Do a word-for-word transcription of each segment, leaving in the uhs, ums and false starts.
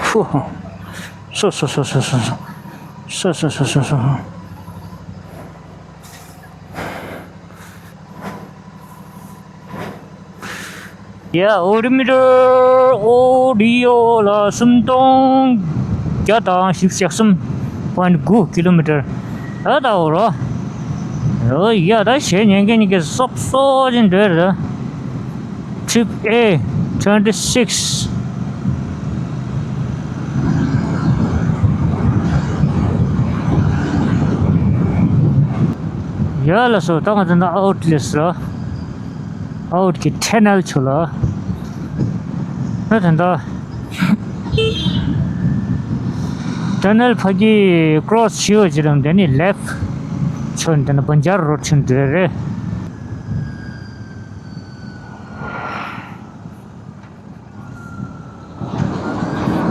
ཕུ། སོ་སོ་སོ། ཡ། ཨོ་ཌི་མི་ཊར། ཨོ་ཌི་ཨོ་ལ་སུམ་སྟོང་བརྒྱ་དང་བཞི་བཅུ་ཞེ་གསུམ་པོ་ཡིན་དགུ་ཀི་ལོ་མི་ཊར། ད་ད་འོ་རོ། ཨོ་ཡ། ད་གཞས་ཉན་མཁན་གཉིས་ཀས་སོབ་སོབ་ཅིག་འགྲོ་རེད། Trip A twenty six། ཡ་ལགས་སོ། ད་ང་ཚོ་ད་ཨའུ་ཊི་ལེ་ཊི་ར། ཨའུ་ཊི་གི་ཊ་ནལ་ཚུར་ལ། ད་ད་ལྟ་ཊ་ནལ་ཕ་གི་ཀྲོ་སི་བྱས་པའི་རྗེས་ལ་དེ་ནས་ལེབ་ཕྱོགས་ནས་དེ་ནས་བན་ཇར་རོ་ཌི་ཕྱིན་འགྲོ་རེད།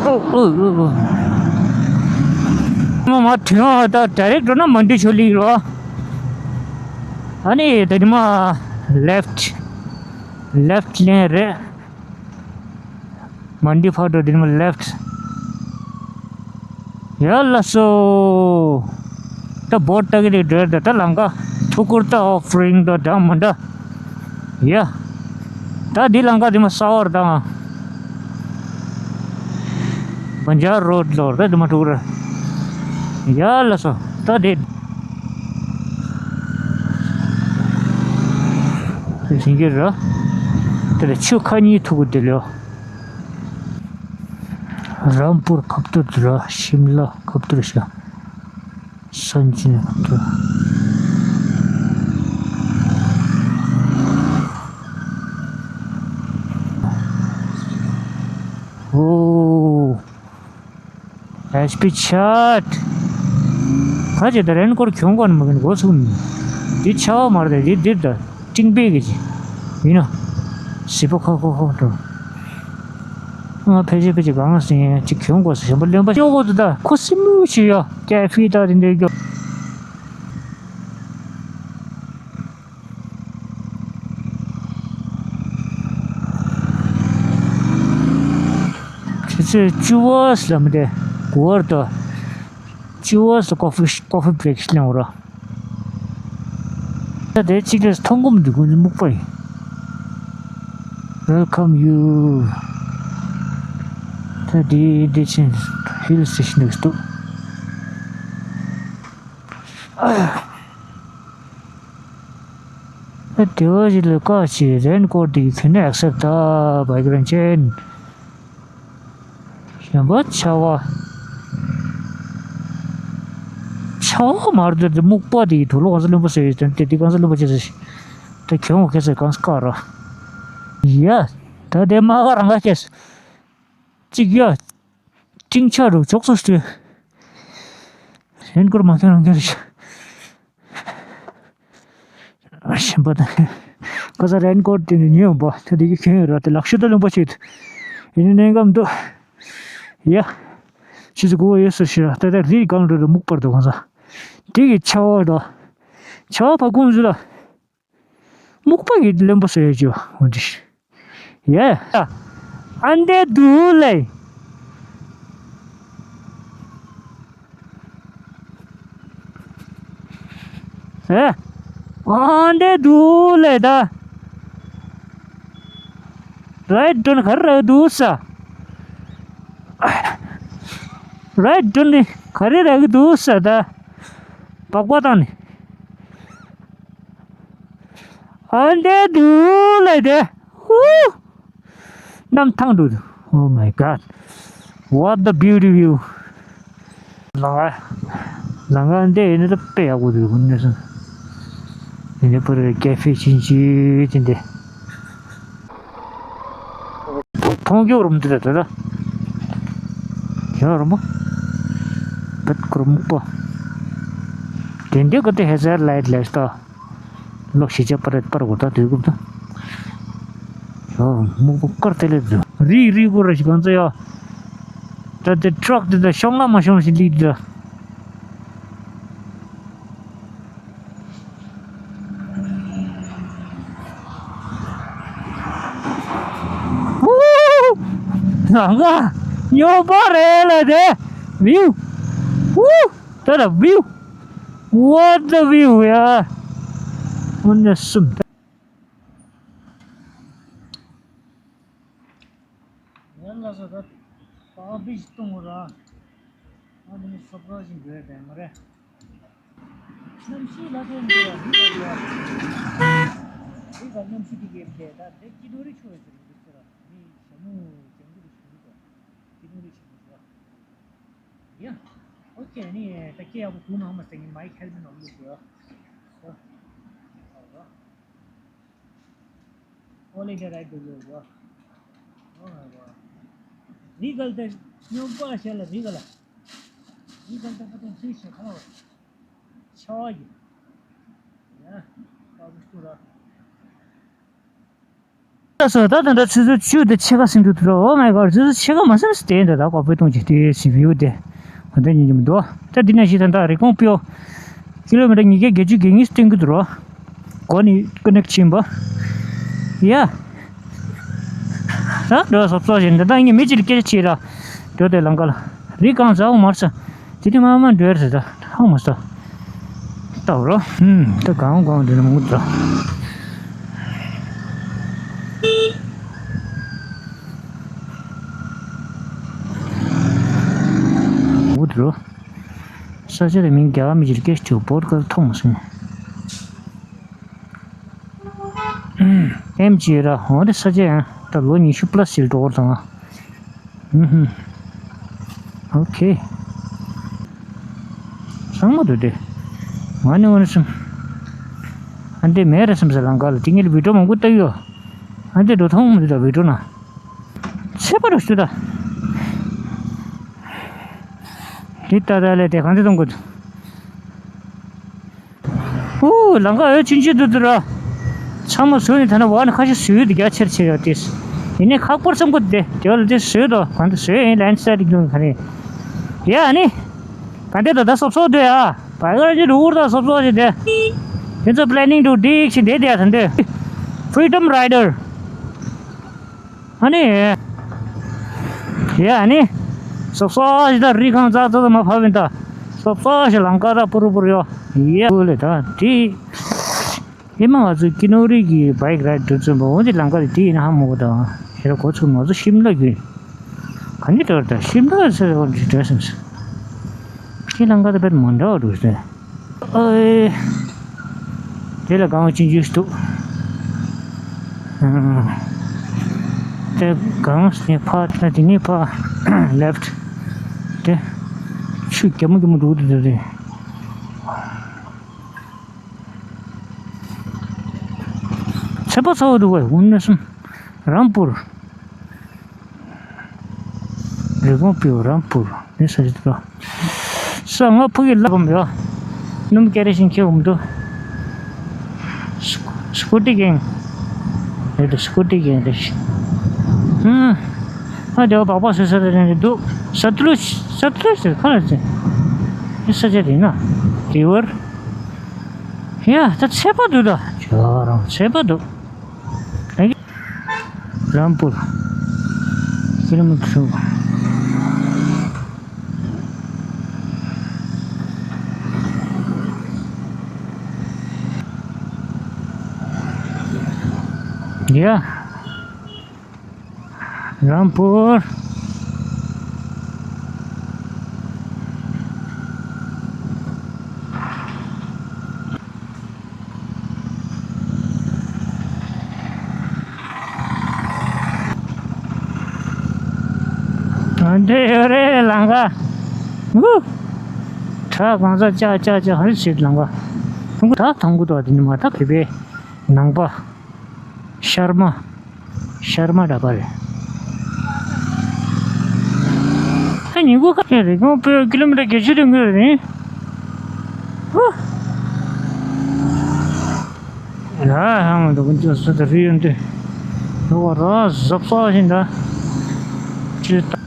ཨོ་ཨོ་ཨོ་ཨོ། མ་མ་དེ་ཡང་ད་ཌའི་རེག་འགྲོ་ན་མན་ཌི་ཆོ་ལི་རོ། ཨ་ནི་དེ་ནས་མར་ལེབ་ལེབ་ལེན་རེད། མན་ཌི་ཕར་འགྲོ། དེ་ནས་མར་ལེབ། ཡ་ལགས་སོ། ད་བོ་ཊི་ལྟ་གི་རེད་འགྲོ། ད་ད་ལམ་ཁ་ཐུག་ཀུར་ད་ཨོཕ་རིང་ད་འདྲ་མི་འདྲ། ཡ། ད་འདི་ལམ་ཁ་དེ་མར་ས་བར་དང་བན་ཇར་རོ་ཌི་ལོར་ད་དེ་མར་ཐུག་ར། ཡ་ལགས་སོ། ད་དེ་དེ་ཟིན་གྱི་ར། དེ་ལ་ཆུ་ཁ་གཉིས་ཐུག་གི་དེ་ལོ། རམ་པུར་ཁབ་ཏུར་ར། ཤིམ་ལ་ཁབ་ཏུར་ཤ། སན་ཅིན་ཁབ་ཏུར། ཨོ། ཨེཆ་པི་ཆར་ཊི། ཁ་ཅིག་ད་རེན་ཀོ་ཊི་གྱོན་གོ་ནི་མ་གིན་གོ་སུ་ནི། འདི་ཆ་བ་མ་རེད། འདི་འདིར་ད་ཏིང་པེ་གི་ཅི་ཡིན་ན། སི་པོ་ཁོ་ཁོ་ཁོ་འགྲོ། ང་ཕལ་ཆེར་ཕལ་ཆེར་གང་ཟིན་ཅིག་གྱོན་དགོས་ཟེར། གཞན་པ་གླེན་པ་ཤོག་གོ་ད་ཁོ་སི་མུ་ཞིག་ཡ་ཀེ་ཧྥེ་ད་དེ་འདྲའི་སྐྱོ། དེ་ཚོས་ཅུ་བོས་ལ་མི་དེ་གོ་བར་དུ། ཅུ་བོས་ཀོ་ཧྥི་ཀོ་ཧྥི་བྷི་རེག་ལེན་འོ་ར། ད་དེ་གཅིག་ལས་མཐོང་གོ་མི་འདུག་ཁོང་ཚོ་སྨུག་པ་ཡིན། Welcome you. ད་དེ་དེ་ཕྱིན་ཧིལ་སི་ཊེ་ཤན་འདུག་སྟོ། ཨ་ཡ། ཨ་དེ་བ་ཞིག་ལ་བཀག་ཅིག་རེན་ཀོ་ཊི་དེ་གི་ཁྱོན་ནས་ཨེག་སེབ་ཊི་ད་བྷའི་ཀི་རན་ཅན། གཞན་པ་ཆ་བ། ཆ་བ་མ་རེད་དེ་སྨུག་པ་དེ་གི་དུག་ལོག་གང་ས་རློན་པོ་ཟེར་ཡོད་དེ་དེ་གང་ས་རློན་པོ་ཆེ་ཟེར། དེ་གྱོན་འོ་ཁེ་ཟེར་གང་ས་བཀག་ར། ཡ། ད་དེ་མ་ག་རང་ག་ཁེ་ཟེར། གཅིག་ཡ། ཀྲིང་ཆ་རུ་ཅོག་ཙོ་སྟེ། རེན་ཀོ་ཊི་མ་ཁྱོན་རང་ཁྱོན་རེད། ཞིམ་པ་དང་། ཁ་ས་རེན་ཀོ་ཊི་དེ་ནི་ཉོས་ཡོང་པ་དེ་དེ་གི་ཁྱོན་ཡོད་ར་དེ་ལག་ཤུ་ད་རློན་པོ་ཆེ་ཡོད། ཡིན་ནའི་གནས་སྐབས་འདུག་ཡ། ཆུ་ཚོད་དགུ་པ་ཡོད་ས་ཞིག་ར་ད་ལྟ་རི་གང་འགྲོ་རུ་སྨུག་པར་འདུག་གང་ས། དེ་གི་ཆ་བ་ར། ཆ་བ་ཕ་ཁུང་ཚོ་ལ། སྨུག་པ་གི་རློན་པོ་བཟོས་ཡོད་འོ་འདི། ཡ། ཨ་འདྲེ་འདུག་ལེ། ཨ་འདྲེ་འདུག་ལེ་ད། རའིཊ་འགྲོ་ན་ག་རེ་རག་འདུག་ས། རའིཊ་འགྲོ་ན་ག་རེ་རག་འདུག་ས་ད། སྦག་སྦག་བཏང་ནས། ཨ་འདྲེ་འདུག་ལེ་དེ། ཧུ། གནམ་ཐང་འདུག Oh my God. What the beauty view. ལང་ཀ་ལང་ཀ་འདི་ཡིན་ན་ད་དཔེ་ཡག་པོ་འདུག་གནས་ཚུལ། འདི་ནས་པར་ཀེ་ཧྥེ་ཆུང་ཆུང་དེ་འདི། མཐོང་རྒྱུ་རུམ་དེ་ད་ད། ཡང་རུམ་པ། བེད་ཀོ་རུམ་པ། དེ་འདི་ག་དེ་ཧེ་ཟར་ལའིཊ་ལས་ད། ལོག་ཤི་ཆ་པར་པར་གོ་ད་དུས་སྐབས་ད། ཡང་སྨུག་པ་དཀར་དེ་ལས་འདུག་རིག་རིག་གོ་ར་ཞིག་གང་ཚ་ཡ། ད་དེ་ཊྲག་དེ་ད་ཤོང་ན་མ་ཤོང་ཞིག་ལིག་ད། ལང་ཀ། ཉོ་པ་རེད་ལ་དེ། View. Woo. What a view. What a view, yeah. འོ་ན་གསུམ། ཡར་ལ་ས་ད་པ་བིས་གཏོང་ར། ཨ་འདི་ནི་སོབ་ར་ཞིག་འགྲོ་ཡ་དེ་མ་རེད། གནམ་གཤིས་ལ་ཐོན་ཏེ་རི་ལ་འགྲོ། རི་ལ་གནམ་གཤིས་དེ་གས་དེ་ད་དེ་སྐྱིད་སྡུག་རི་ཆུ་བས་ཟེར་གི་འདུག་ཟེར། མི་ཞྭ་མོ་ལྗང་གུ་དེ་ཞུ་གི་འདུག་སྐྱིད་སྡུག་རི་ཞྭ་མོ་ཟེར། ཡ། ཨོ་ཁེ། ནི་ད་སྐད་ཡག་པོ་གོ་མ་མ་ཟེར་གི། མའིག་ཧེལ་མེཊ་ནང་བླུགས་དགོས། ཨོ། Holiday ride do you work? Oh my God. Regal the new car shell regal. Regal the photo fish color. Choy. Yeah. How to do that? ད་སོ་ད་ད་ད་ཆུ་ཚོད་བཅུ་དང་ཕྱེད་ཀ་ཟིན་འདུག་ད། Oh my God. ཆུ་ཚོད་ཕྱེད་ཀ་མ་ཟིན་ཟིན་དེ་འདྲ་ད་ཀོ་པའི་གཏོང་གི་དེ་སི་བིའུ་དེ་ང་ད་ཉིན་གྱི་མི་འདུག་ད་འདི་ནས་ཤི་ད་ད་རི་ཀོང་པིའོ་ཀི་ལོ་མི་ཊར་ཉིས་བརྒྱ་བརྒྱད་ཅུ་གྱ་གཉིས་སྟོན་གྱི་འདུག་རོ། གོ་ནི་ཀ་ནེག་ཕྱིན་པ། ཡ། ད་འགྲོ་སོབ་སོབ་བཞིན་འདི་ད་ངས་མི་གཅིག་ལ་སྐད་ཆ་བྱས་ར། འགྲོ་དེ་ལམ་ཁ་ལ། རི་གང་ཟག་མར་ས། དེ་དེ་མ་མ་འགྲོ་རེད་ད་ཧང་མ་ས། ལྟ་བུ་རོ། ཧུམ། ད་གང་གང་འདི་ནས་མུ་ད། འུ་དུ་རོ། ས་ཆ་དེ་མིང་རྒྱ་གར་མི་གཅིག་སྐད་ཆ་བོད་སྐད་ཐོག་མ་སོང་། ཨེམ་ཅི་ར་ཧོ་དེ་ས་ཆ་ཡང་ད་ལོ་ཉི་ཤུ་པ་ལ་སི་ཞིག་འགྲོ་བར་དང་། ཨུ་ཧུ། ཨོ་ཁེ། ཚང་མ་འདུག་སྟེ། ང་ནི་འོ་ན་སེམས། ཨ་འདྲེ་མེད་རེད་སེམས་ཟེར་ལང་ཀ་ལ་དེ་ཉིད་ལ་བི་ཌིའོ་མང་པོ་ལྟ་ཡོད། ཨ་འདྲེ་འགྲོ་ཐོང་མི་འདུག་ད་བི་ཌིའོ་ན། ཚེ་པ་རུ་ཞུ་ད། དེ་ལྟ་ད་ལས་དེ་གང་དེ་གཏོང་དགོས། ཨུ། ལང་ཀ་འོད་ཆུང་ཆུང་འདུག་འདུག་ར། ཚང་མ་བཟོས་ནས་ད་ནི་བར་ནས་ཁ་ཤས་བཟོས་འདུག་རྒྱ་ཆེར་ཆེར་ཡོད་དེ། ཡིན་ནའི་ཁག་པོར་བསམ་གི་འདུག་དེ་དེ་བ་ལ་དེ་བཟོས་དོ་གང་དུ་བཟོས་ཡིན་ལན་སི་ལའེ་ཌིང་གི་ག་རེ། ཡ་ཨ་ནི། ག་འདྲེ་ད་ད་སོབ་སོབ་འདུག་ཡ། བའི་ཀར་གྱི་རུ་ཁུར་ད་སོབ་སོབ་ཞིག་དེ། དེ་ཚོ་པི་ལེ་ནིང་འདུག་འགྲིག་ཞིག་དེ་དེ་ད་འདི། Freedom Rider། ཨ་ནི། ཡ་ཨ་ནི། སོབ་སོབ་ཞིག་ད་རི་གང་ཙག་ཙག་ཙག་མ་ཕབ་ཡིན་ད། སོབ་སོབ་ཞིག་ལང་ཀ་ད་པུ་རུ་པུ་རུ་ཡོ། ཡ་ཧུ་ལེ་ད་དེ། ཨེ་མ་ང་ཚོ་ཀི་ནོ་རི་གི་བའིག་རའིཌ་འགྲོ་ཚུན་པ་འོ་དེ་ལང་ཀ་དེ་དེ་ཡིན་ན་ཧ་མ་གོ་ད། ཡ་ད་གོ་ཚུགས་ང་ཚོ་ཤིམ་ལ་གི། ག་ནས་འགྲོ་ད་ཤིམ་ལ་ཟེར་བ་འདི་འདྲ་སེམས་སེ། ཁྱེད་ལང་ཀ་ད་དཔེ་མ་འདྲ་བ་འདུག་སེ། ཨོའི། དེ་ལ་གང་ཅིན་ཇུས་འདུག་དེ་གང་སེ་ཕ་ད་དེ་ནས་ཕ་ལེཕ་ཊི། དེ་ཆུ་རྒྱ་མོ་རྒྱ་མོ་འདུག་དེ་དེ་དེ། ཚད་པ་ཚ་བོ་འདུག་བས་འུན་ནས་སམ། རམ་པུར། རི་བོང་པིའུ་རམ་པུར་ནི་ས་ཆ་དེ་ལ། ས་ང་ཕུག་གི་ལ་བམ་ཡོ། སྣུམ་སྐྱེ་རེ་ཞིང་ཁྱེར་འོང་འདུག་སྐུ་ཊི་གེང་། རེད་དོ་སྐུ་ཊི་གེང་རེད། ཧུམ། ཨ་དེ་བ་སྦག་སྦག་ཟེར་ས་རེ་རེ་འདུག་ས་ཏུ་ལུ་ས་ཏུ་ལུ་ཟེར་ཁ་ལ་ཟེར། ཨི་ས་ཆ་དེ་ན། རི་ཝར། ཡ་ད་ཚད་པ་འདུག་ད། ཇོ་རང་ཚད་པ་འདུག་རམ་པུར། ཀི་ལོ་མི་ཊར་དྲུག་ཡ། རམ་པུར། ཨ་འདྲེ་ཡོད་རེད་ལང་ཀ། ཧུ། བྲག་གང་ས་ཅག་ཅག་ཅག་ཧ་རི་ཆེད་ལང་ཀ། ཧུ་ད་ཐང་གུ་དོ་དེ་ནི་མ་ད་བོད་པའི་ནང་པ། ཤར་མ། ཤར་མ་འདྲ་པ་རེད། ཨ་ཉིན་གུང་ཁ་ཤས་རེད་ཁོང་པོས་ཀི་ལོ་མི་ཊར་བརྒྱད་ཅུ་རེ་ངོས་རེད། ཧུ། ཡ་ཧ་མ་འདུག་ཀུན་སྤྱོད་སུ་དང་རི་ཡོན་ཏེ། ཡོ་བ་ར་གཟབ་གཟབ་བཞིན་འདྲ། ཅི་ལྟ།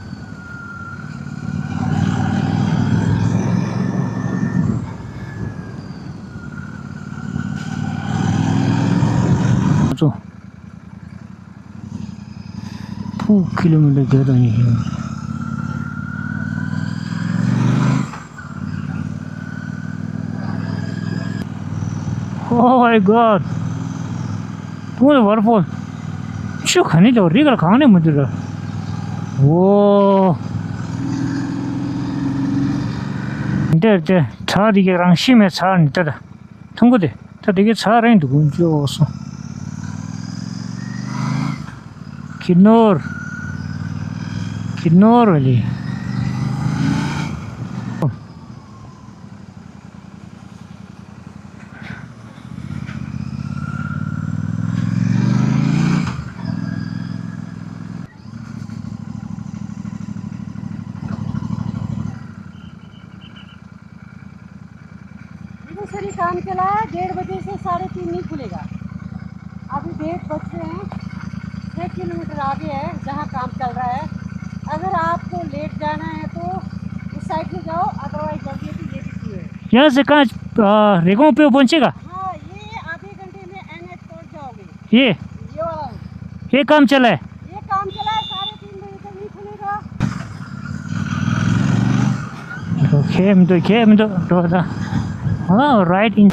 ཚོ། ཕུག་ཀི་ལོ་མི་ཊར་བརྒྱ་དང་ཉི་ཤུ། My God. What a waterfall. ཆུ་ག་ནས་འདྲ་བ་རི་གར་གང་ནས་མི་འདུག་ར། འོ། འདིར་དེ་བྲག་དེ་གའི་རང་བཞིན་མེད་ཚར་ནས་ད་ད། མཐོང་གི་དེ་ད་དེ་གའི་ཚར་རིང་འདུག་གོ་འཇོག་སོང་། ཁྱི་ནོར། ཁྱི་ནོར་བ་ལི། इधर सर ये काम चला है, डेढ़ बजे से साढ़े तीन नहीं खुलेगा। अभी डेढ़ बज रहे हैं, छः किलोमीटर आगे है जहाँ काम चल रहा है। अगर आपको लेट जाना है तो उस साइड से जाओ, अदरवाइज जल्दी है तो ये भी है। यहाँ से कहाँ, आ, रेगोंग प्यो पहुँचेगा? हाँ, ये आधे घंटे में एन एच पहुँच जाओगे। ये? ये वाला। ये काम चला है? ये काम चला है, साढ़े तीन बजे तक नहीं खुलेगा। Okay, I'm doing, okay, I'm doing, do that. Oh, right in.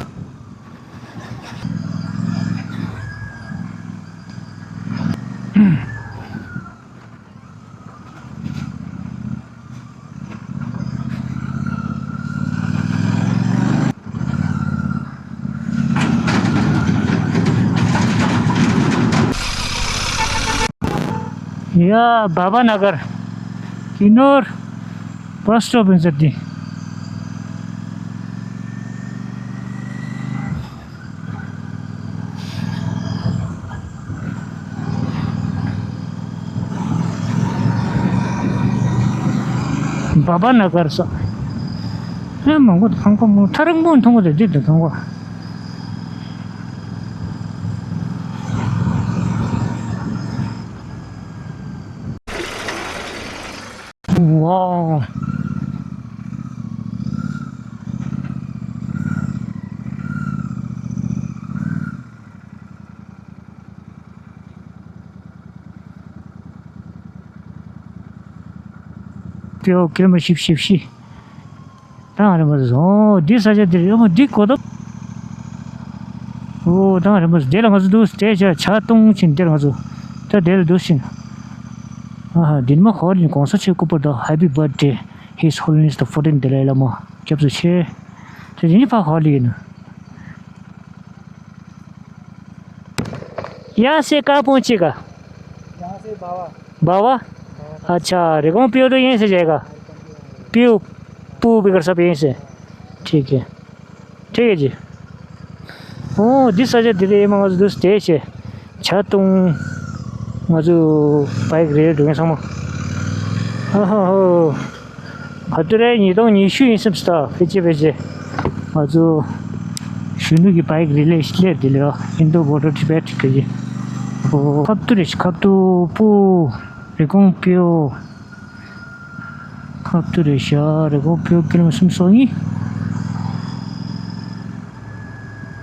ཡ། བྷ་བྷ་ན་གར། ཀི་ནོར། བྷ་སི་སི་ཊོབ་ཡིན་ཟེར་དེ། བྷ་བྷ་ན་གར་ས། ཨེ་མང་པོ་ཁང་པ་མོ་ཐ་རང་པོ་མཐོང་གི་རེད་འདི་འདི་ཁང་པ། Wow. ཏེའོ་ཀིར་མ་ཤིབ་ཤིབ་ཤི། ད་ང་རེ་མ་བཟོ། འདི་ས་ཆ་འདི་རེད་མོ། འདི་གོ་ཏོ། ཨོ་ད་ང་རེ་མ་བཟོ། འདི་ལ་ང་ཚོ་འདུག་སྟེ་ཆ་ཆ་གཏོང་ཕྱིན། འདི་ལ་ང་ཚོ་ད་འདི་ལ་འདུག་ཕྱིན། ཨ་ཧ། འདི་མ་ཧོར་ཡིན་གོང་ས་ཆེ་སྐུ་པར་ད། Happy birthday His Holiness the fourteenth Dalai Lama སྐྱབས་སུ་མཆི། དེ་འདི་ནི་ཕ་ཧོར་ཡིན། यहाँ से कहाँ पहुँचेगा? यहाँ से बाबा। बाबा? हाँ। अच्छा, रेगोंग प्यो तो यहीं से जाएगा? प्यो, पू बिगड़ सब यहीं से। ठीक है। ठीक है जी। ཨོ་འདི་ས་ཆ་འདི་རེད་མ། ང་ཚོ་འདུག་སྟེ་ཆེ་ཆ་གཏོང་། ང་ཚོ་བྷའིག་རེད་འགྲོ་མཁན་ཚང་མ། ཨ་ཧ་ཧོ། ག་དུས་རེད། ཉིས་སྟོང་ཉི་ཤུ་ཡིན་སེམས་སྟ། ཕལ་ཆེར་ཕལ་ཆེར་ང་ཚོ་གཞོན་ནུ་གི་བྷའིག་རི་ལེ་སླེབས་དེ་ལ། Indo Border Tibet གི་ཨོ་ཁབ་ཏུ་རེད། ཁབ་ཏུ་པུ། རེ་ཀོང་པེའོ། ཁབ་ཏུ་རེད་ཤག་རེ་ཀོང་པེའོ་ཀི་ལོ་མི་སུམ་སོ་གཉིས།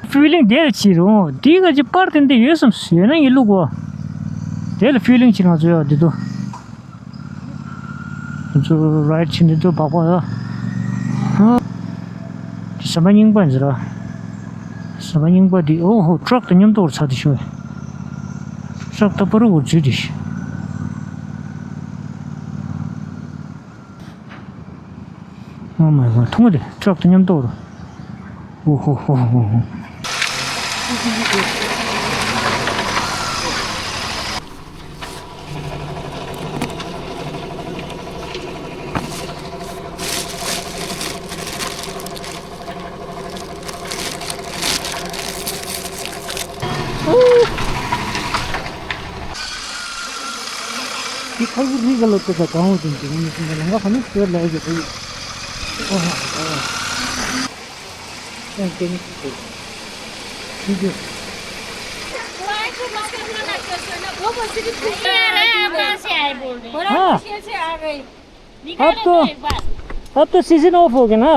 ཕུལ་ལིང་དེ་ལ་ཕྱིན་རུང་དེ་ག་ཅིག་པར་དེ་འདི་ཡོད་སམ། ཡོད་ན་ཡིན་ལུགས་པ། དེ་ལ་ཕུལ་ལིང་ཕྱིན། ང་ཚོ་ཡ་འདི་དུ། ང་ཚོ་རའིཌ་ཕྱིན་འདི་དུ་བག་བག་ཡ། ཧ། དེ་ཟམ་པ་རྙིང་པ་ཡིན་ཟེར་ར། ཟམ་པ་རྙིང་པ་འདི། ཨོ་ཧོ། ཊྲག་དང་མཉམ་དུ་བར་ཚར་དེ་བྱུང་བས། ཊྲག་ད་པ་རུ་བར་འཛུལ་དེ་ཤི། Oh my God། མཐོང་གི་རེད། ཊྲག་དང་མཉམ་དུ་བར། ཨོ་ཧོ་ཧོ་ཧོ་ཧོ། ཁ་ཡི་རི་ག་ལ་ཏི་ས་གང་འོ་དེ་འདི་ངོ་ནི་ལང་ག་ཧ་ནི་སྟེར་ལ་ཨེ་ཟེར་གི། ཨོ་ཧ་ཨོ། ཨེ་ཀེ་ནི་ཏི་ཏི། हाँ। अब तो, अब तो सीजन ऑफ हो गया ना।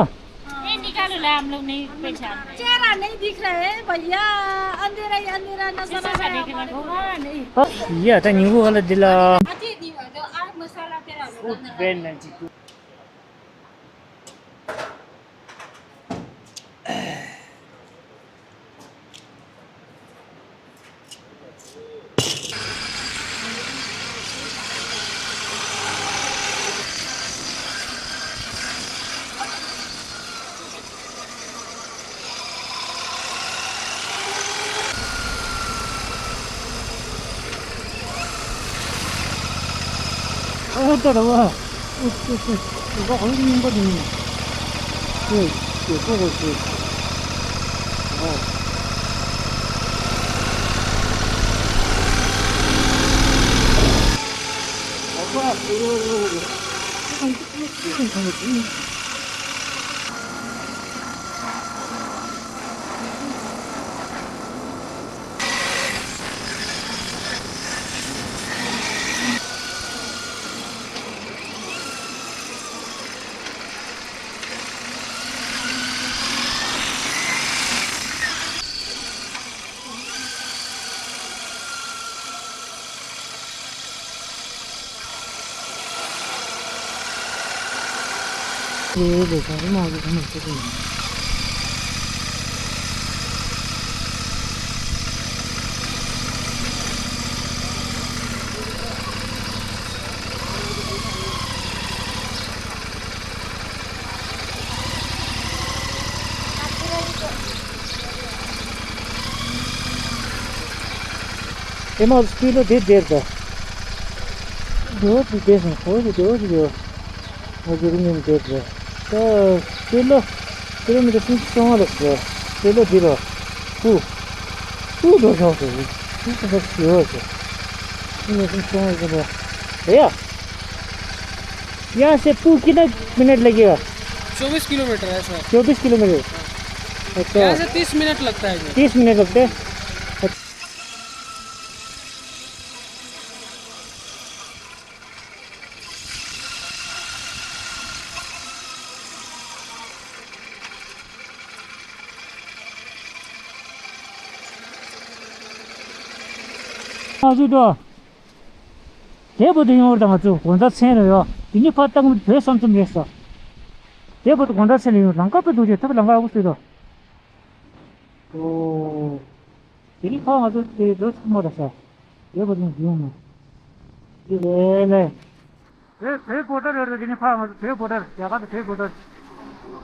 ये निकालो ला, हम लोग नहीं पहचान रहे। चेहरा नहीं दिख रहा है भैया, अंधेरा ही अंधेरा नजर आ रहा है हमारे को। हाँ, नहीं। हाँ, या था नींबू वाला दिला। अच्छी दी, जो आप मसाला तेरा। Food brand ninety two। ཨོ་ད་ར་བ། ཨོ་ཙི་ཙི། ཨོ་ཧོ་ཡིན་པ་དེ་ཡིན། ཨོ་ཙི་ཙི་ཀོ་ཀོ་ཙི། ཨོ། ཨོ་ཧོ། ཨེ་མ་སྤི་ལོ་དེ་དེར་དོ། དོ་དེ་དེ་སང་ཁོ་དེ་དོ་དེ་དོ། ང་ཚོ་རིང་ངམ་དེར་དོ། ད་སྤི་ལོ་ཀི་ལོ་མི་ཊར་སུམ་ཅུ་སོ་ལྔ་ལ་ཟེར། སྤི་ལོ་འདི་རོ། ཧུ། ཧུ་འགྲོ་ཤོག་ཟེར། ཧུ་ཧུ་ཧུ་ཟེར། ཧུ་ལ་སུམ་ཅུ་སོ་ལྔ་ཟེར་རོ། རེད་ཡ། यहाँ से पू कितना मिनट लगेगा? चौबीस किलोमीटर है सर। चौबीस किलोमीटर। अच्छा। यहाँ से तीस मिनट लगता है जी। तीस मिनट लगते हैं। ང་ཚོ་དེ་བར་དུ་ཡོང་བར་ད་ང་ཚོ་དགོང་དག་མཚན་ལ་ཡོད། དེ་ནི་ཕར་བཏང་བོད་ས་མཚམས་རེད་ཟེར། དེ་བར་དུ་དགོང་དག་མཚན་ལ་ཡོང་། ལམ་ཁ་དཔེ་སྡུག་ཅིག་ཐབས་ལམ་ཁ་ཡག་པོ་བཟོས་འདུག་ཨོ། དེ་ནི་ཕར་ང་ཚོ་དེ་འགྲོ་ཐུབ་མ་རེད་ཟེར། དེ་བར་དུ་ཡོང་མ། དེ་རེད་ལེ། བོད་བོད་བོ་ཊར་རེད། དེ་ནི་ཕར་ང་ཚོ་བོད་བོ་ཊར། རྒྱ་གར་དུ་བོད་བོ་ཊར།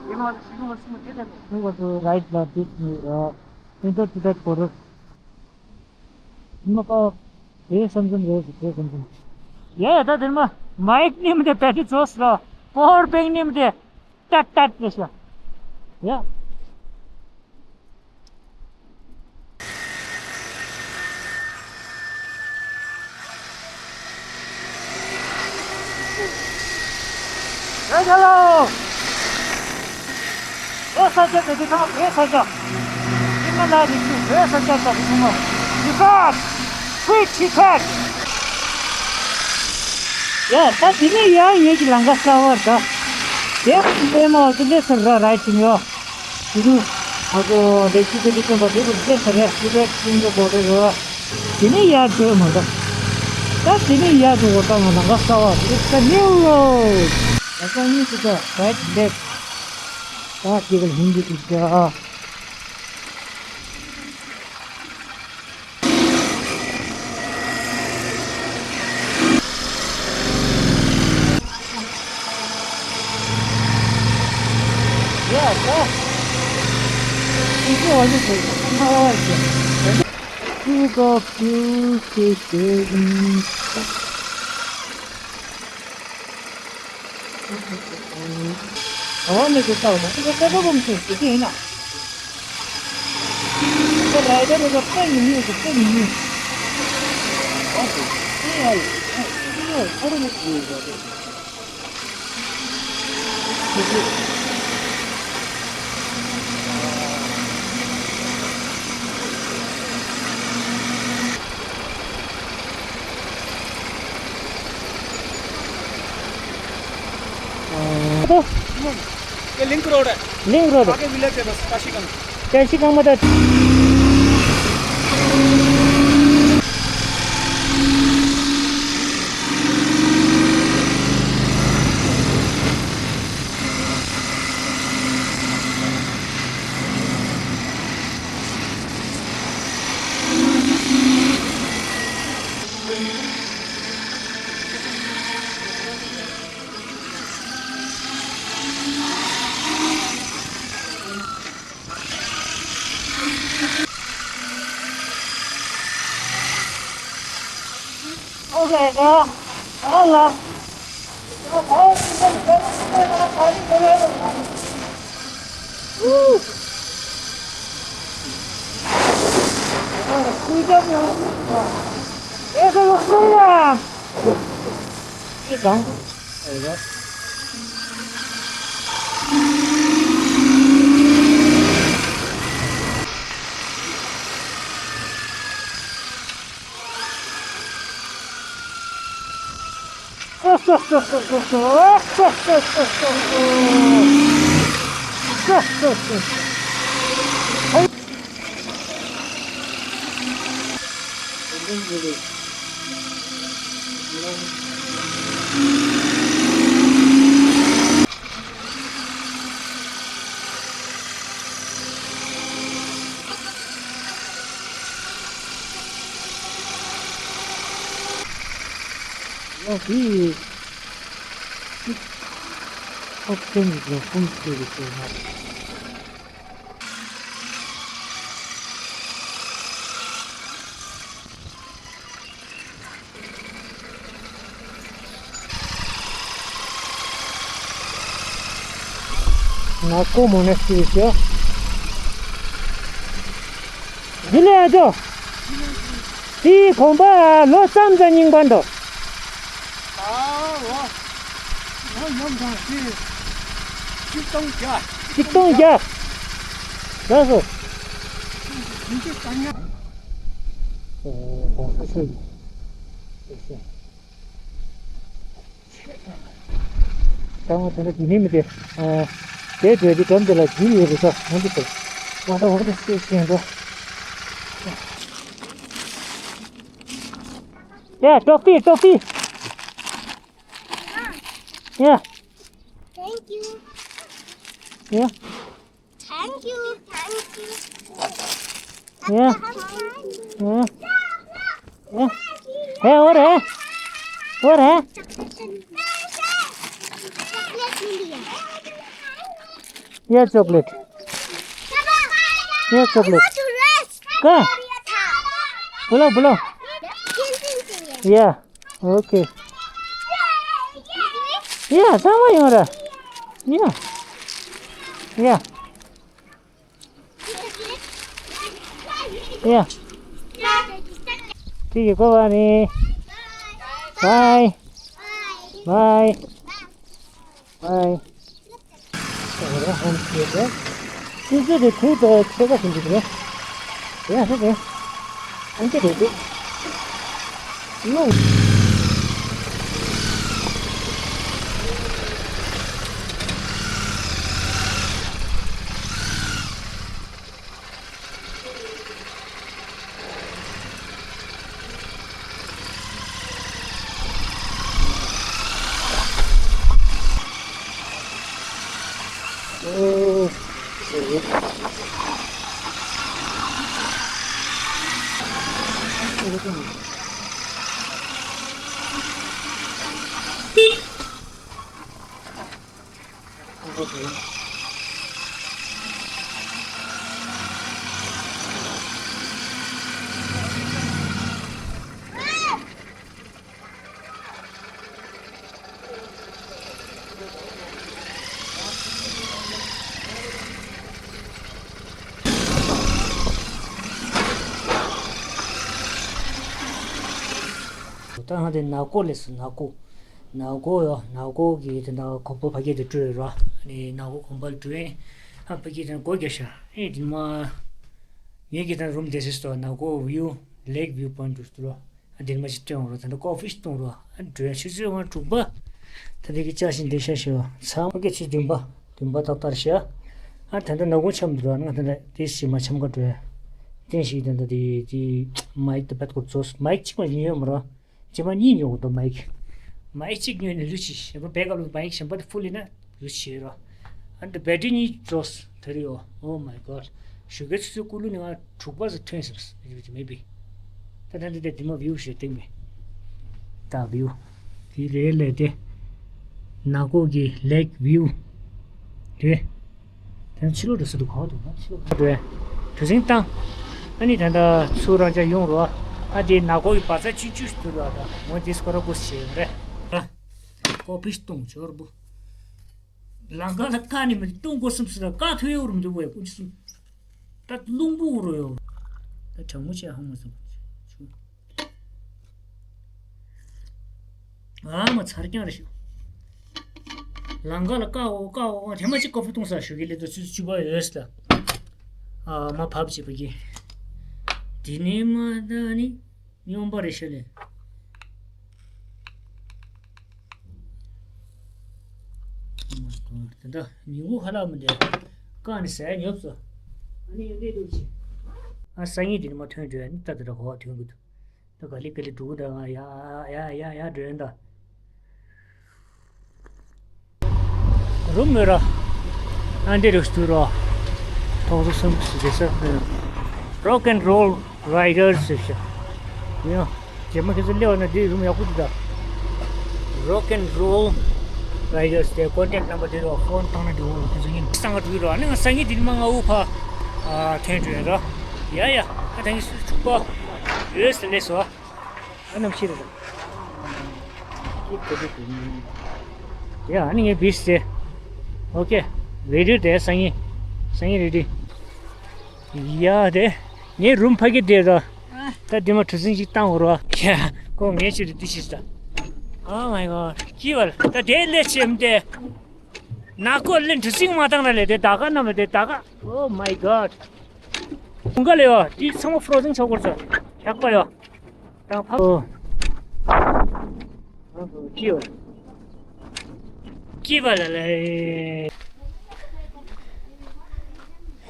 དེ་ནི་ང་ཚོ་ཤིང་ང་ཚོ་དེ་དེ་ནི་ང་ཚོ་རའིཊ་ལ་དེ་ནི་ཨ། ཨིན་ཌོ་ཊི་བེཊ་བོ་ཊར། མ་པ། དེ་སམ་སམ་རེད་ཟེར། དེ་སམ་སམ། ཡ་ཡ། ད་དེར་མ་མའིག་ནི་མི་དེ་བེ་ཊི་རི་ཅོས་ལ། པ་ཝར་བེང་ནི་མི་དེ་ཏད་ཏད་དེ་ཤ། ཡ། ཧེ་ཧེ་ལོ། བོད་ས་ཆ་དེ་དུས་ཚང་བོད་ས་ཆ། ཅི་མ་ལ་རིགས་ཚོས་བོད་ས་ཆ་ལྟ་བུ་བྱུང་ངོ་། ཡུ་ཀ་སུའི་ཊི་ཕེག། ཡ་ད་དེ་ནས་ཡར་ངེད་ཀྱི་ལམ་ཁ་གསར་བར་ད། དེ་ལྟད་མོ་དེ་ལས་སུ་ར་རའིཊ་བྱུང་ཡོད། དེ་དུས་ང་ཚོ་ལས་ཀྱི་དེ་དུས་ཀུན་པ་དེ་དུས་ལས་སུ་རེད། ཤུ་རེད་ཤུན་གྱི་སྒོ་རེད་རེད། དེ་ནས་ཡར་འགྲོ་མ་འདུག་ད་དེ་ནས་ཡར་འགྲོ་བ་ད་ང་ལམ་ཁ་གསར་བ། It's a new road. ད་ལྟ་གཉིས་སུ་ད་right left. ད་དེ་ག་ལྷུན་གྱིས་གྲུབ་ཀྱི། Yeah, ད་དེ་ཚོ་བ་ཚོ་ཚོ་ཚང་མ་བ་བ་ཞིག Two coffee, two chicken. ཨ་ནི་དེ་ལྟ་བུ་ན་དེ་ལྟ་བུ་མི་ཤེས་ཟེར་གྱི་ཡིན་ན། དེ་ར་ཡི་དེ་རེ་ད་དཔེ་མི་ཉན་ཟེར། དཔེ་མི་ཉན། ཨ་ཙི། དེ་ཡ་ཡི་ཨ་ཙི། ཁོ་རེ་མི་ཉན་ཟེར། ये लिंक रोड है। Link road. आगे विलेज है बस, काशीगंज। काशीगंज मतलब। Okay, yeah. Hello. ཨོ་དེ་ཨོ་ཀེ་ནི་ལ་ཁུངས་བཙུན་རེད་ཟེར་ན། ནག་པོ་མོ་ནས་ཤི་ཤོག་འདི་ལས་ཨ་ཅོ། དེའི་གོམ་པ་ལོ་ཙམ་ཙམ་རྙིང་པ་འདུག་ཆིག་སྟོང་བརྒྱ། ལགས་སོ། ད་ང་དེ་འདྲ་དེ་ནི་མི་དེ། དེ་འདྲ་དེ་འགྲམ་དེ་ལ་རྒྱུ་ཡོད་རེད་ཤག་འོན་ཏེ་ཟེར། ང་ད་འོ་དེ་སྐད་ཤེས་འགྲོ། ཡ་ཀྲོ་ཕི་ཀྲོ་ཕི། ཡ། Thank you. ཡ། Thank you, thank you. Yeah. Yeah. Yeah. Hey, what, hey? What, hey? Chocolate मिली है। Yeah, chocolate. Yeah, chocolate. कहाँ? बुलाओ, बुलाओ। Yeah. Okay. Yeah, ཚང་མ་ཡོང་ར། Yeah. Yeah. Yeah. ཐིག་གི་ཀོ་བ་ནི། Bye. Bye. Bye. སྲིད་ཇུས་དེ་ཁུལ་དུ་ཆེ་ཁ་ཞིག་འདུག་ནས། ཡ་ཧེ་ཧེ། ཨང་ཀི་རེད་འདུག་ནོ། ད་ང་དེ་ནག་པོ་ལས་སུ་ནག་པོ། ནག་པོ་ཡོ་ནག་པོ་གི་དེ་འདྲ་གོམ་པ་ཕ་གི་དེ་བྲོས་ར། ནི་ནག་པོ་གོམ་པ་བྲོས། ཨ་ཕ་གི་དེ་སྒོ་རྒྱབ་ཤག་ཨེ་དེ་མ། ངེད་ཀྱི་ད་རུམ་དེ་སིས་ཏོ་ནག་པོ་བིའུ་ལེག་བིའུ་པོའིན་ཊི་འདུག་ར། ཨ་འདིར་མ་ཅིག་སྟོན་རོགས། ད་ལྟ་ཀོ་ཕི་སྟོན་རོགས། ཨ་འགྲོ་ཡ་ཆུ་ཚོད་ང་དྲུག་པ། ད་འདི་གི་ཅག་ཞིག་འདི་ཤ་ཤི་བ་ཚང་མ་གི་ཆུ་བདུན་པ་བདུན་པ་ཏག་ཏག་ཤ། ཨ་ད་ལྟ་ནག་པོ་འཆམ་འདུག་ར། ང་ད་ལྟ་དེ་ཞིག་མ་འཆམ་ག་འགྲོ་ཡ། བསྟན་ཞིག་ད་ལྟ་དེ་དེ་མའིག་ད་བད་སྐོར་རྫོགས། མའིག་གཅིག་མ་ཉོས་མ་ར། ཅི་མ་གཉིས་ཉོ་དོ་མའིག་མའིག་གཅིག་ཉོས་ནས་ལུས་ཆི་ཞེ་པོ་བད་སྐབས་ལ་མའིག་གཞན་པ་དེ་ཕུལ་ཡིན་ན། རུ་ཆེ་རོ། ཨ་འདི་བེ་ཊི་རི་གཉིས་འགྲོ་ད་རེད་ཡོ། Oh my god. ཞོགས་ཀའི་ཆུ་ཚོད་དགུ་ལུ་ནས་ང་དྲུག་པ་ཙམ་ཐོན་ཟེར་ཟེར་མེད་པས། ད་ད་འདི་དེ་འདི་མ་བིའུ་ཞེས་སྟེང་མེད། ད་བིའུ། དེ་རེད་ལས་དེ། ནག་པོ་གི་ལེག་བིའུ། དེ། དེ་ཕྱི་ལོགས་འགྲོ་ས་འདུག་ག་འདུག་ན་ཕྱི་ལོགས་འགྲོ། གྲུ་གཟིངས་བཏང་། ཨ་ནི་ད་ལྟ་ཚུར་རང་ཅག་ཡོང་རོ། ཨ་དེ་ནག་པོ་གི་བ་ཚ་ཆུང་ཆུང་ཞིག་འདུག་རོ། ད་ངོ་དེ་སྐོར་ར་སྐོར་ཞེས་ཡོང་རེད། ཨ། ཀོ་ཕི་སྟོང་ཆོར་བུ། ལང་ཀ་ལ་ཀ་ནི་མི་སྟོང་གོ་སུམ་སི་ལ་ཀ་ཐོ་ཡོ་རུ་མི་འདུག་བས་ཀུན་སུམ། ད་རླུང་བུ་རུ་ཡོ། ད་གྲང་མོ་ཆེ་ཧང་མ་སོང་། ཨ་མ་ཚར་རྐྱང་རེ་ཤོག་ལང་ཀ་ལ་ཀ་འོ་ཀ་འོ་དེ་མ་ཅིག་ཀོ་ཕི་སྟོང་ས་ཞུ་གི་ལེ་དུ་སུ་སུ་བ་ཡོད་ས། ཨ་མ་བབ་ཅིག་བ་གི། དེ་ནི་མ་ད་ནི། སྨྱོན་པ་རེད་ཤག་ལེ། དེ་འདྲ་ཉིན་གུང་ཧ་ལམ་མི་འདྲ། རྐང་ནས་ཟས་ཉོབ་སོ། ཨ་ནི་ཡོང་འདྲེ་འདུག་ཅི། ཨ་སང་ཉིན་དེ་ནི་མ་ཐོན་འགྲོ་ཡ་ནི་ད་དེ་འདྲ་གོ་བ་ཐོན་གི་འདུག་ད་ག་ལེ་ག་ལེ་འགྲོ་གི་འདྲ། ང་ཡ་ཡ་ཡ་ཡ་འགྲོ་ཡ་འདྲ། རུམ་མོ་ར། ཨ་འདི་རུ་སྟུ་རོ། ཐོག་སོ་སུམ་ཞིག་རེད་ས། Rock and Roll Riders ཟེར་ཤག་ཡང་རྗེས་མ་ཁྱེད་ཚོ་སླེབས་ན་འདི་རུམ་ཡག་པོ་འདུག་ད། Rock and Roll Riders དེ་ཀོན་ཊེག་ནམ་བར་དེ་རོ། ཕོན་བཏང་ན་འགྲིག་འོ། ཁྱེད་ཚོ་ཡིན་སང་ག་འགྲོ་གི་རོ། ཨ་ནི་ང་སང་ཉིན་འདི་ནི་མ་ང་འུ་ཕ་ཐོན་འགྲོ་ཡ་ར། ཡ་ཡ། ཨ་ད་ངས་སུ་ཕྲུག་པ་ཡོད་ཟེར་ལས་སོ། ཨ་ནམ་ཤི་རེད། ཡ་ཨ་ནི་ངའི་བིས་ཏེ། ཨོ་ཀེ། རེ་ཌི་ཡོ་དེ་སང་ཉིན། སང་ཉིན་རེ་ཌི། ཡ་དེ། ངའི་རུམ་ཕ་གི་དེ་ར། ད་དེ་མ་གྲུ་གཟིངས་ཤིག་བཏང་འོ་ར། ཡ་ཁོ་ངའི་ཆེད་དུ་དེ་ཤི་ས། Oh my god. ཀི་བལ་ད་དེ་ལས་ཆེམ་དེ། ནག་ཀོ་ལེན་གྲུ་གཟིངས་མ་བཏང་ར་ལས་དེ་ད་ག་ནམ་དེ་ད་ག Oh my god. ཁུང་ཁ་ལས་ཡོ། དེ་ཚང་མ་ཕྲོ་ཛིན་ཆོག་གོ་ཚོ། ཡག་པ་ཡོ། དང་ཕ། ཨོ། ཀི་བ། ཀི་བ་ལ་ལ།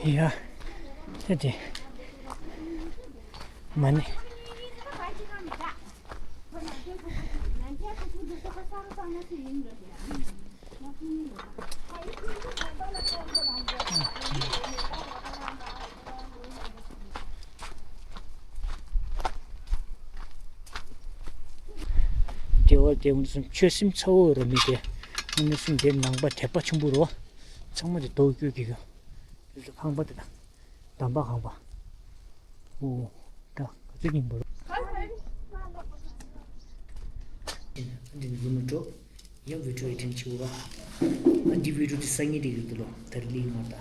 ཡ། དེ་དེ། མ་ནི། དེ་བ་དེ་མུ་སུམ་ཆོས་སེམས་ཚ་བོ་རོ་མི་དེ། མུ་སུམ་དེ་ནང་པ་དད་པ་ཆེན་པོ་རོ། ཚང་མ་དེ་དོ་བཀོད་ཀྱི་གི། དེ་ཚོ་ཁང་པ་དེ་དང་། འདམ་པ་ཁང་པ། ཨོ། ད་ག་ཚོད་ཡིན་པ་རོ། འདི་ནི་རུ་མི་འགྲོ། ཡང་བི་ཌི་ཡོ་ཨེ་ཌིཊ་བྱེད་དགོས་པ། ཨ་འདི་བི་ཌི་ཡོ་དེ་སང་ཉིན་དེ་གི་འདུག་ལོ། ད་རེས་ལིང་མ་ད།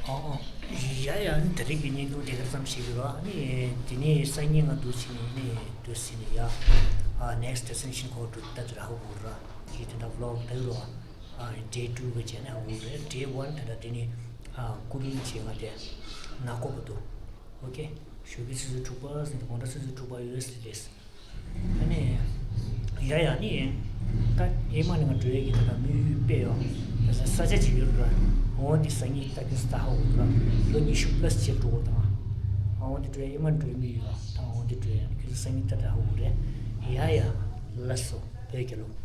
ཨོ། ཡ་ཡ་ནི་ད་རེས་ཀྱི་བརྙན་ཐུང་དེ་ག་ཙམ་ཞིག་རེད་བ། ནི་དེ་ནས་སང་ཉིན་ང་འདུག་ཕྱིན་ནས་ནི་འདུག་ཕྱིན་ནས་ཡ། ཨ་ནེག་སི་ཊི་ཌེ་སི་ཊི་ནེ་ཤན་ཁོ་འགྲོ་ད་དེ་ར་ཧ་གོ་ར། ཡི་དེ་འདྲ་བི་ལོག་ད་རུ་བ། ཨ་ཌེ་ཊུ་གི་བྱས་ན་ཧ་གོ་རེད། ཌེ་ཝན་དེ་འདྲ་དེ་ནི་ཨ་ཀུ་ལིང་བྱས་ང་དེ་ནག་ཀོ་བ་འདུག་ཨོ་ཀེ། ཞོགས་ཀའི་ཆུ་ཚོད་དྲུག་པ་ཟིན་དགོང་དག་ཆུ་ཚོད་དྲུག་པ་ཡོད་ཟེར་རེད། ཨ་ནི། ཡ་ཡ་ནི། ད་ཨེ་མ་ནི་ང་འགྲོ་ཡས་ཀྱི་ད་ལྟ་དམིགས་ཡུལ་དཔེ་ཡོད། ད་ས་ས་ཆ་ཅིག་ཡོད་ར། འོ་འདི་སང་ཉིན་ད་གིན་སྟ་ཧ་འོ་ར། ལོ་ཉི་ཤུ་པ་ལ་སི་ཅིག་འགྲོ་དགོས་དང་། འོ་འདི་འགྲོ་ཡས་ཨེ་མ་འགྲོ་ཡས་དམིགས་ཡུལ་ཡོད། ད་འོ་འདི་འགྲོ་ཡས་ཁྱོད་ཚོ་སང་ཉིན་ད་ད་ཧ་འོ་རེད། ཡ་ཡ། ལགས་སོ། བོད་རྒྱལ་ལོ།